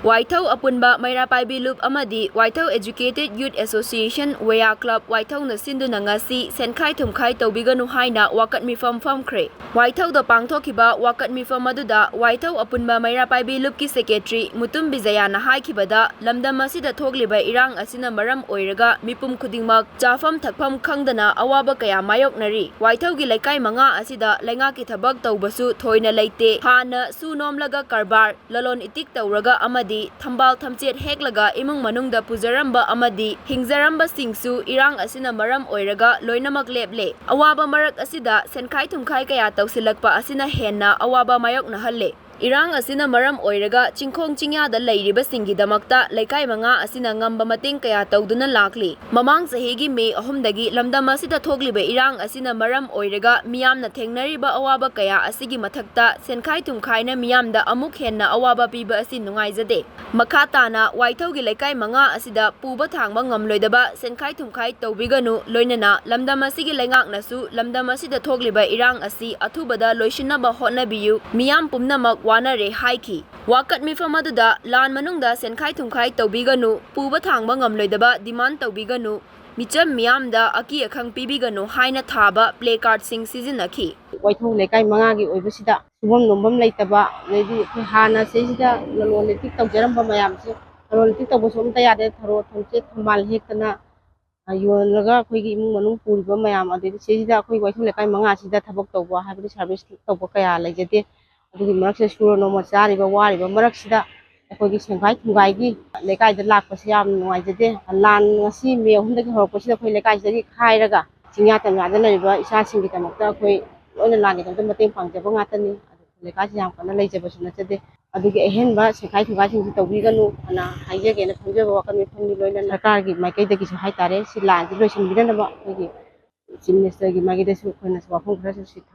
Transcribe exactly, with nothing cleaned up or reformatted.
ꯋꯥꯏꯊꯧ ꯑꯄꯨꯟꯕ ꯃꯩꯔꯥ ꯄꯥꯏꯕꯤ ꯂꯨꯞ ꯑꯃꯗꯤ ꯋꯥꯏꯊꯧ Educated Youth Association, ꯋꯦꯌꯥ ꯀ꯭ꯂꯕ ꯋꯥꯏꯊꯧꯅ ꯁꯤꯟꯗꯨꯅ ꯉꯁꯤ ꯁꯦꯟꯈꯥꯏ ꯊꯨꯝꯈꯥꯏ ꯇꯧꯕꯤꯒꯅꯨ ꯍꯥꯏꯅ ꯋꯥꯀꯠ ꯃꯤꯐꯝ ꯐꯝꯈ꯭ꯔꯦ꯫ ꯋꯥꯏꯊꯧꯗ ꯄꯥꯡꯊꯣꯛꯈꯤꯕ ꯋꯥꯀꯠ ꯃꯤꯐꯝ ꯑꯗꯨꯗ ꯋꯥꯏꯊꯧ ꯑꯄꯨꯟꯕ ꯃꯩꯔꯥ ꯄꯥꯏꯕꯤ ꯂꯨꯞꯀꯤ ꯁꯦꯀ꯭ꯔꯦꯇꯔꯤ ꯃꯨꯇꯨꯝ ꯕꯤꯖꯌꯥꯅ ꯍꯥꯏꯈꯤꯕꯗ, ꯂꯝꯗꯝ ꯑꯁꯤꯗ ꯊꯣꯛꯂꯤꯕ ꯏꯔꯥꯡ ꯑꯁꯤꯅ ꯃꯔꯝ ꯑꯣꯏꯔꯒ ꯃꯤꯄꯨꯝ ꯈꯨꯗꯤꯡꯃꯛ ꯆꯥꯐꯝ ꯊꯛꯐꯝ ꯈꯪꯗꯅ ꯑꯋꯥꯕ ꯀꯌꯥ ꯃꯥꯌꯣꯛꯅꯔꯤ꯫ ꯋꯥꯏꯊꯧꯒꯤ ꯂꯩꯀꯥꯏ ꯃꯉꯥ ꯑꯁꯤꯗ ꯂꯩꯉꯥꯛꯀꯤ ꯊꯕꯛ ꯇꯧꯕꯁꯨ ꯊꯣꯏꯅ ꯂꯩꯇꯦ꯫ ꯍꯥꯟꯅ ꯁꯨ ꯅꯣꯝꯂꯒ ꯀꯔꯕꯥꯔ, ꯂꯂꯣꯟ ꯏꯇꯤꯛ ꯇꯧꯔꯒ ꯑꯃꯗꯤ ꯊꯝꯕꯥꯜ ꯊꯝꯆꯦꯠ ꯍꯦꯛꯂꯒ ꯏꯃꯨꯡ ꯃꯅꯨꯡꯗ ꯄꯨꯖꯔꯝꯕ ꯑꯃꯗꯤ ꯍꯤꯡꯖꯔꯝꯕꯁꯤꯡꯁꯨ ꯏꯔꯥꯡ ꯑꯁꯤꯅ ꯃꯔꯝ ꯑꯣꯏꯔꯒ ꯂꯣꯏꯅꯃꯛ ꯂꯦꯞꯂꯦ꯫ ꯑꯋꯥꯕ ꯃꯔꯛ ꯑꯁꯤꯗ ꯁꯦꯟꯈꯥꯏ ꯊꯨꯝꯈꯥꯏ ꯀꯌꯥ ꯇꯧꯁꯤꯜꯂꯛꯄ ꯑꯁꯤꯅ ꯍꯦꯟꯅ ꯑꯋꯥꯕ ꯃꯥꯌꯣꯛꯅꯍꯜꯂꯦ꯫ ꯏꯔꯥꯡ ꯑꯁꯤꯅ ꯃꯔꯝ ꯑꯣꯏꯔꯒ ꯆꯤꯡꯈꯣꯡ ꯆꯤꯡꯌꯥꯗ ꯂꯩꯔꯤꯕꯁꯤꯡꯒꯤꯗꯃꯛꯇ ꯂꯩꯀꯥꯏ ꯃꯉꯥ ꯑꯁꯤꯅ ꯉꯝꯕ ꯃꯇꯦꯡ ꯀꯌꯥ ꯇꯧꯗꯨꯅ ꯂꯥꯛꯂꯤ꯫ ꯃꯃꯥꯡ ꯆꯍꯤꯒꯤ ꯃꯦ ꯑꯍꯨꯝꯗꯒꯤ ꯂꯝꯗꯝ ꯑꯁꯤꯗ ꯊꯣꯛꯂꯤꯕ ꯏꯔꯥꯡ ꯑꯁꯤꯅ ꯃꯔꯝ ꯑꯣꯏꯔꯒ ꯃꯤꯌꯥꯝꯅ ꯊꯦꯡꯅꯔꯤꯕ ꯑꯋꯥꯕ ꯀꯌꯥ ꯑꯁꯤꯒꯤ ꯃꯊꯛꯇ ꯁꯦꯟꯈꯥꯏ ꯊꯨꯝꯈꯥꯏꯅ ꯃꯤꯌꯥꯝꯗ ꯑꯃꯨꯛ ꯍꯦꯟꯅ ꯑꯋꯥꯕ ꯄꯤꯕ ꯑꯁꯤ ꯅꯨꯡꯉꯥꯏꯖꯗꯦ꯫ ꯃꯈꯥ ꯇꯥꯅ ꯋꯥꯏꯊꯧꯒꯤ ꯂꯩꯀꯥꯏ ꯃꯉꯥ ꯑꯁꯤꯗ ꯄꯨꯕ ꯊꯥꯡꯕ ꯉꯝꯂꯣꯏꯗꯕ ꯁꯦꯟꯈꯥꯏ ꯊꯨꯝꯈꯥꯏ ꯇꯧꯕꯤꯒꯅꯨ, ꯂꯣꯏꯅꯅ ꯂꯝꯗꯝ ꯑꯁꯤꯒꯤ ꯂꯩꯉꯥꯛꯅꯁꯨ ꯂꯝꯗꯝ ꯑꯁꯤꯗ ꯊꯣꯛꯂꯤꯕ ꯏꯔꯥꯡ ꯑꯁꯤ ꯑꯊꯨꯕꯗ ꯂꯣꯏꯁꯤꯟꯅꯕ ꯍꯣꯠꯅꯕꯤꯌꯨ, ꯃꯤꯌꯥꯝ ꯄꯨꯝꯅꯃꯛ ꯋꯥꯅꯔꯦ ꯍꯥꯏꯈꯤ꯫ ꯋꯥꯀꯠ ꯃꯤꯐꯝ ꯑꯗꯨꯗ ꯂꯥꯟ ꯃꯅꯨꯡꯗ ꯁꯦꯟꯈꯥꯏ ꯊꯨꯝꯈꯥꯏ ꯇꯧꯕꯤꯒꯅꯨ, ꯄꯨꯕ ꯊꯥꯡꯕ ꯉꯝꯂꯣꯏꯗꯕ demand ꯇꯧꯕꯤꯒꯅꯨ, ꯃꯤꯆꯝ ꯃꯤꯌꯥꯝꯗ ꯑꯀꯤ ꯑꯈꯪ ꯄꯤꯕꯤꯒꯅꯨ ꯍꯥꯏꯅ ꯊꯥꯕ placardꯁꯤꯡ ꯁꯤꯖꯤꯟꯅꯈꯤ꯫ ꯋꯥꯏꯊꯧ ꯂꯩꯀꯥꯏ ꯃꯉꯥꯒꯤ ꯑꯣꯏꯕꯁꯤꯗ ꯁꯨꯐꯝ ꯅꯣꯝꯐꯝ ꯂꯩꯇꯕ, ꯑꯗꯩꯗꯤ ꯑꯩꯈꯣꯏ ꯍꯥꯟꯅ ꯁꯤꯗꯩꯁꯤꯗ ꯂꯂꯣꯟ ꯏꯇꯤꯛ ꯇꯧꯖꯔꯝꯕ ꯃꯌꯥꯝꯁꯦ, ꯂꯂꯣꯟ ꯏꯇꯤꯛ ꯇꯧꯕꯁꯨ ꯑꯝꯇ ꯌꯥꯗꯦ, ꯊꯔꯣ ꯊꯝꯆꯦꯠ ꯊꯝꯕꯥꯜ ꯍꯦꯛꯇꯅ, ꯑ, ꯌꯣꯜꯂꯒ ꯑꯩꯈꯣꯏꯒꯤ ꯏꯃꯨꯡ ꯃꯅꯨꯡ ꯄꯨꯔꯤꯕ ꯃꯌꯥꯝ, ꯑꯗꯩꯗꯤ ꯁꯤꯗꯩꯁꯤꯗ ꯑꯩꯈꯣꯏ ꯋꯥꯏꯊꯧ ꯂꯩꯀꯥꯏ ꯃꯉꯥꯁꯤꯗ ꯊꯕꯛ ꯇꯧꯕ, ꯍꯥꯏꯕꯗꯤ service ꯇꯧꯕ ꯀꯌꯥ ꯂꯩꯖꯗꯦ꯫ ꯑꯗꯨꯒꯤ ꯃꯔꯛꯁꯤꯗ ꯁꯨꯔ ꯅꯣꯝꯕ ꯆꯥꯔꯤꯕ ꯋꯥꯔꯤꯕ ꯃꯔꯛꯁꯤꯗ ꯑꯩꯈꯣꯏꯒꯤ ꯁꯦꯟꯈꯥꯏ ꯊꯨꯝꯈꯥꯏꯒꯤ ꯂꯩꯀꯥꯏꯗ ꯂꯥꯛꯄꯁꯤ ꯌꯥꯝ ꯅꯨꯡꯉꯥꯏꯖꯗꯦ꯫ ꯂꯥꯟ ꯉꯁꯤ ꯃꯦ ꯑꯍꯨꯝꯗꯒꯤ ꯍꯧꯔꯛꯄꯁꯤꯗ ꯑꯩꯈꯣꯏ ꯂꯩꯀꯥꯏꯁꯤꯗꯒꯤ ꯈꯥꯏꯔꯒ ꯆꯤꯡꯌꯥ ꯇꯝꯌꯥꯗ ꯂꯩꯔꯤꯕ ꯏꯆꯥꯁꯤꯡꯒꯤꯗꯃꯛꯇ ꯑꯩꯈꯣꯏ ꯂꯣꯏꯅ ꯂꯥꯟꯒꯤꯗꯃꯛꯇ ꯃꯇꯦꯡ ꯄꯥꯡꯖꯕ ꯉꯥꯛꯇꯅꯤ꯫ ꯑꯗꯨ ꯂꯩꯀꯥꯏꯁꯤ ꯌꯥꯝ ꯀꯟꯅ ꯂꯩꯖꯕꯁꯨ ꯅꯠꯆꯗꯦ꯫ ꯑꯗꯨꯒꯤ ꯑꯍꯦꯟꯕ ꯁꯦꯟꯈꯥꯏ ꯊꯨꯝꯈꯥꯏꯁꯤꯡꯁꯤ ꯇꯧꯕꯤꯒꯅꯨ ꯑꯅ ꯍꯥꯏꯖꯒꯦꯅ ꯈꯟꯖꯕ ꯋꯥꯈꯜ ꯃꯤꯐꯝꯒꯤ ꯂꯣꯏꯅꯅ ꯁꯔꯀꯥꯔꯒꯤ ꯃꯥꯏꯀꯩꯗꯒꯤꯁꯨ ꯍꯥꯏꯇꯥꯔꯦ, ꯁꯤ ꯂꯥꯟꯁꯤ ꯂꯣꯏꯁꯤꯟꯕꯤꯅꯅꯕ ꯑꯩꯈꯣꯏꯒꯤ Chief Ministerꯒꯤ ꯃꯥꯏꯀꯩꯗꯁꯨ ꯑꯩꯈꯣꯏꯅꯁꯨ ꯋꯥꯐꯝ ꯈꯔꯁꯨ ꯁꯤ